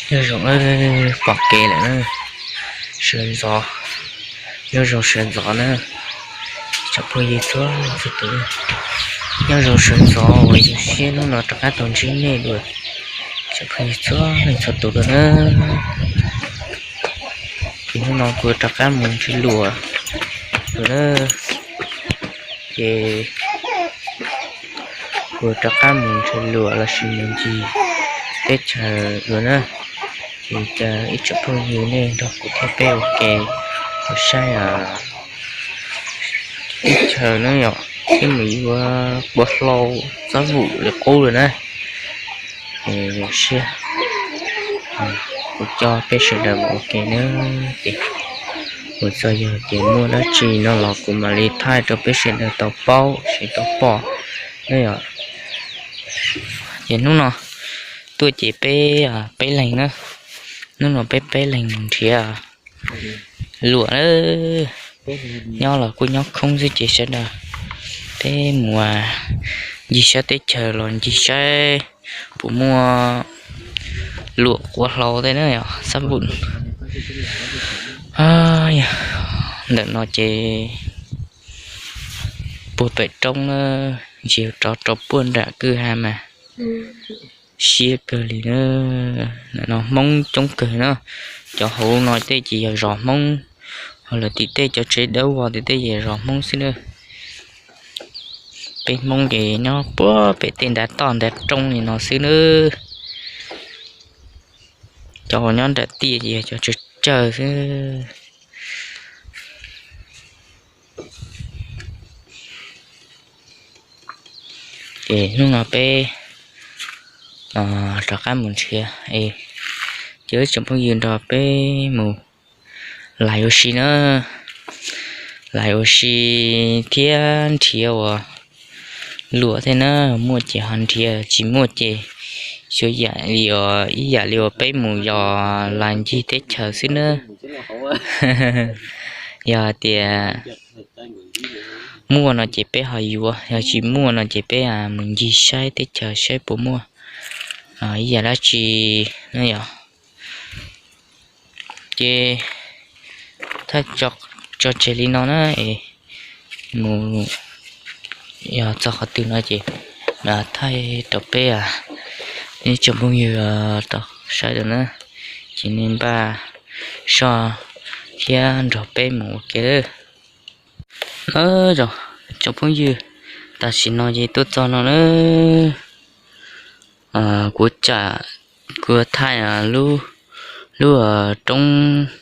Nyob zoo, pom kev lawm na, sawv ntxov, nyob zoo sawv ntxov na, tsoom phooj ywg txhua leej txhua tus, nyob zoo sawv ntxov uas zoo siab hnub no rov qab tau ntsib nej dua, tsoom phooj ywg txhua leej txhua tus dua na. Ces hnub no kuv rov qab mus nrhiav luam dua na, ces kuv rov qab mus nrhiav luam lossis mus ncig teb chaws dua na. Ces cia ib tsoom phooj ywg nej nrog kuv thiab peb ua ke mus saib teb chaws na yom, thiab mus yuav kua hlau, txob vum li qub lawm na. Zoo siab, kuv coj peb sawv daws mus ua ke na. Ces mus txog yog ces muaj dab tsi no los kuv mam li thaij rau peb sawv daws tau paub seb tau pom na yom. Ces hnub no tuaj ces peb, peb leeg na, hnub no peb peb leeg mus nrhiav luam na. Nyob los kuj nyob khoob xwb ces sawv daws peb mus ncig saib teb chaws los ncig saib puas muaj luam kua hlau tej na yom, xab vum. Ntawm no ces puag pem roob na, ntsia rov rau puag nram kwj ha mas siab kawg li na. Ntawm no Hmoob coob kawg na, cov hauv no tej ces yog zos Hmoob, ho lawv tim tej cov tsev dawb vog tim tej yog zos Hmoob xwb na. Peb Hmoob ces nyob puag pem tej ntav toj ntav roob li no xwb na. Cov uas nyob nram tiaj ces yog cov tsawg tsawg xwb. Ces hnub no peb rov qab mus nrhiav es cov ib tsoom phooj ywg nrog peb mus lais ua si na, lais ua si thiab nrhiav uas luam thiab na, muaj ces ho nrhiav, tsis muaj ces xyov yam li uas ib yam li uas peb mus yos lais ncig teb chaws xwb na. Yog tias muaj no ces peb ho yuav, yog tsis muaj no ces peb mus ncig saib teb chaws saib puas muaj ib yam dab tsi na yom. Ces thaij tso tseg li no na, es mus yog txog qhov twg no ces mam thaij rau peb ib tsoom phooj ywg tau saib dua na. Ces nej npaj soj thiab nrog peb mus ua ke lawm. Tsoom phooj ywg, tam sim no ces tuaj txog no na, kuv tsam kuv thaij lub, lub roob,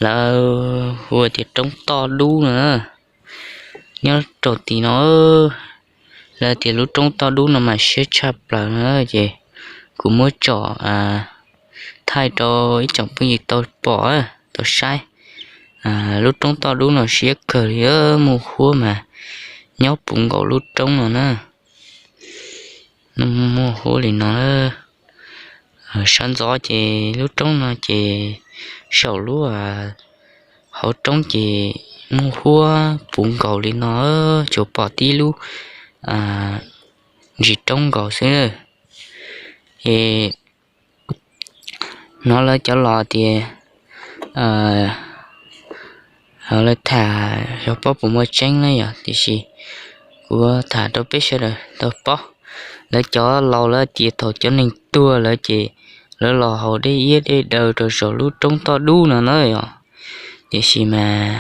lawv hu tias roob Toj Dub no na, nyob rau tim no. Lawv tias lub roob Toj Dub no mas siab tshaj plaws no ces kuv muab tsom thaij rau ib tsoom phooj ywg tau pom tau saib. Lub roob Toj Dub no siab kawg li, muaj huab mas nyob puv nkaus lub roob no na. Muaj huab li no, sawv ntxov ces lub roob no ces saum lub hauv roob ces muaj huab puv nkaus li no, tsuas pom tib lub ntsis roob nkaus xwb. Es hnov lawv cov los tias lawv tham xyov paub puas muaj tseeb na yom, tiam sis kuv tham rau peb sawv daws tau paub. Lawv cov laus lawv tias thaum cov neeg tuag lawm ces lawv los haus dej iab dej daw rau saum lub roob Toj Dub no na yom. Tiam sis mas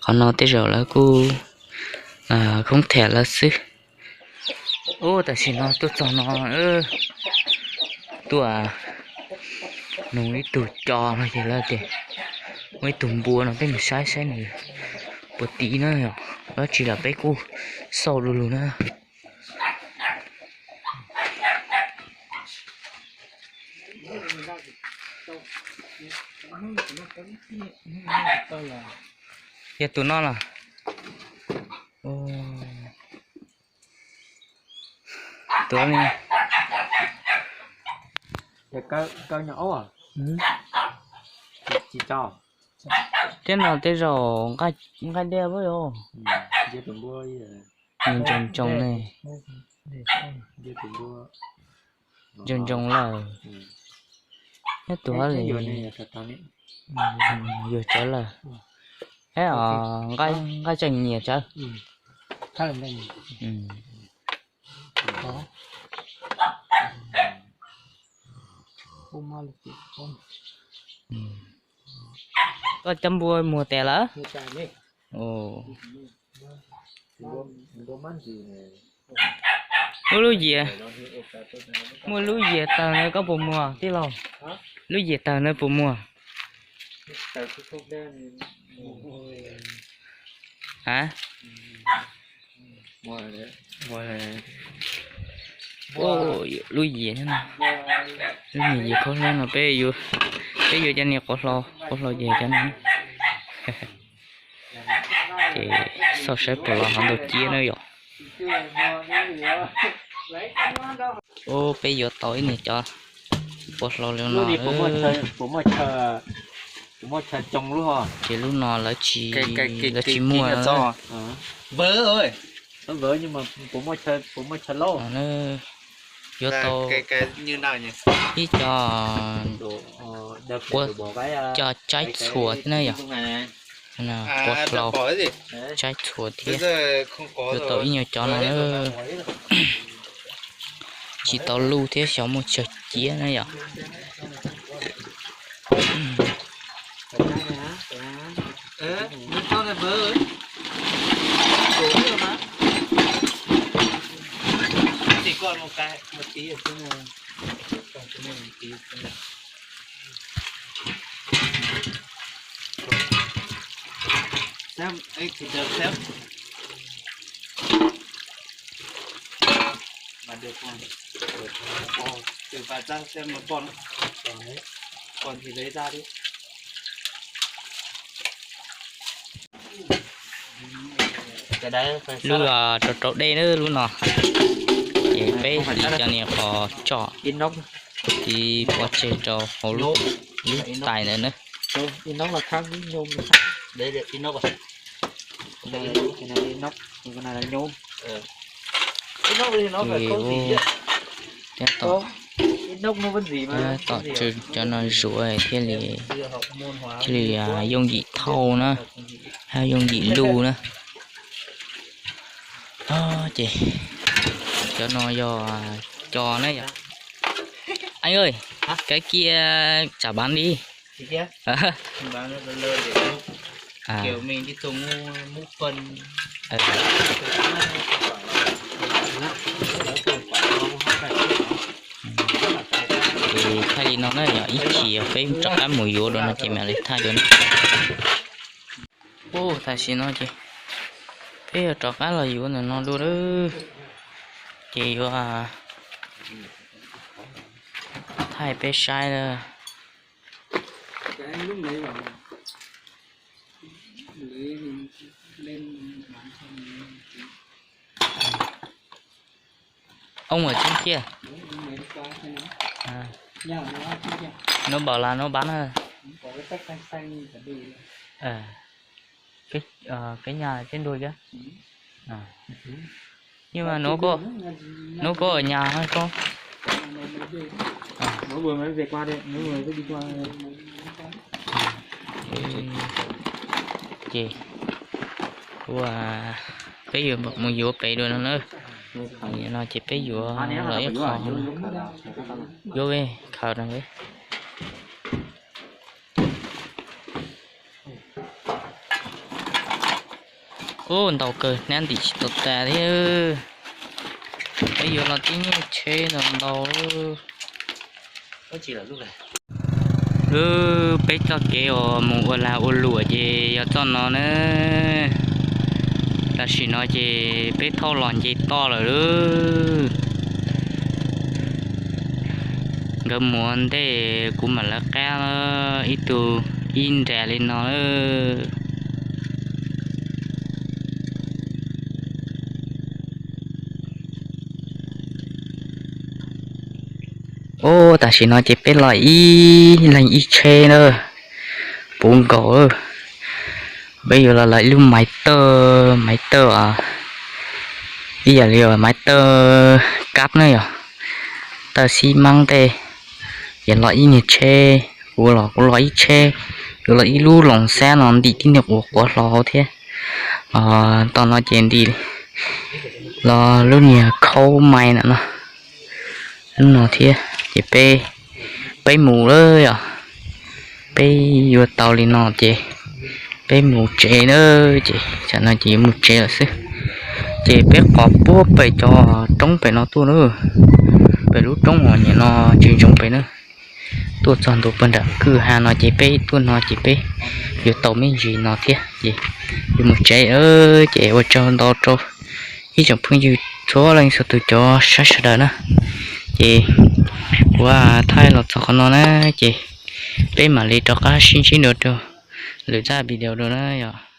qhov no tej zaum lawv kuj khoob tham lawv xwb. Ub, tam sim no tuaj txog no, tuaj nug ib tug cov no ces lawv tias muaj ib tug npua no, peb mus saib saib nws puas tiv na yom, dab tsi los peb kuj xauj du lug na. Yog tus no los? Tus thiab no tej zaum nqaij dej, nws ntsoog ntsoog ne, ntsoog ntsoog lawm. Tus li yuav tsawv lawm. Eb, nqaij tseem nyias tsawv. Koj cov npua muag tas lawm? Muaj lub yias, muaj lub yias tawg na koj puas muag tij laug? Lub yias tawg na puas muag? A, lub yias, lub niag yias khaub hlab no peb, peb yuav cov niag quav hlau, quav hlau ces cov no. Ces xauj saib puas los hov ntau ciab na yom. Ub, peb yuav tau ib niag cov quav hlau li no. Ces lub no lawv tsis, lawv tsis muaj. Yuav tau ib co, cov tsaib txhuas thiab na yom. Quav hlau, tsaib txhuas thiab. Yuav tau ib nyuag cov no na. Tsis tau luj thiab xyov muaj tsawg ciab na yom. Lub rau rau dej na lub no. Ces peb tiv cov niag qos tso, tiv pov tseg rau hauv lub tais ntawd na. Ces ua, tab tom, tab tom tsw cov no zuav thiaj li, thiaj li yooj yim thauj na, yooj yim luj na. Ces cov no yog co na yom. Anh ơi, cái kia chả bán đi. Ces thaij li no na yom, ib chim peb rov qab mus yuav dua no ces mam li thaij dua na. Ub, tam sim no ces peb yuav rov qab los yuav ntawm no dua lawm. Ces yuav thaij peb saib lawm. Ông ở trên kia. Nó bảo là nó bán. Cái, ờ, cái nhà trên đồi kia. À. Nhưng mà nó có, nó có ở nhà hay không? Nó vừa mới về qua đây, nó vừa mới đi qua đây. Ces ua, peb yuav mus yuav pem dua no na. No ces peb yuav los ib qho, yuav khaws no. Ub, ntau kawg, hnab ntim tsis tau tas thiab. Peb yuav los tib nyuag tsheb ntau ntau. Lub peb txoj kev uas mus ua lag ua luam ces yog txoj no na. Tam sim no ces peb thauj los nce toj lawm. Nkawd mus ua ntej kuv mam lawv qab ib tug ib nra li no. Ub, tam sim no ces peb los ib leeg ib tsheb na, puv nkaus. Peb yuav los lawv ib lub maiv tawj, maiv tawj, ib yam li maiv tawj kab na yom, tawj xib mab tej. Ces los ib niag tsheb, kuv los kuv los ib tsheb, yuav los ib lub loos xab no ntim tib niag quav quav hlo hauv thiab. Tom no ces ntim los lub niag khaub mais na no, lub no thiab ces peb, peb mus lawm yom. Peb yuav tau li no ces peb mus tsev na, ces tam no ces yuav mus tsev lawm xwb. Ces peb qos puag pem cov roob pem no tuaj na, pem lub roob uas nim no tsis ntsoov pem na, tuaj txog ntua puag nram kwj ha no ces peb tuaj no ces peb yuav tau me ntsis no thiab ces yuav mus tsev. Ces ua tsaug ntau rau ib tsoom phooj ywg txhua leej txhua tus cov saib sawv daws na. Ces kuv thaij los txog qhov no na, ces peb mam li rov qab sib ntsib dua rau lwm zaj video dua na yom.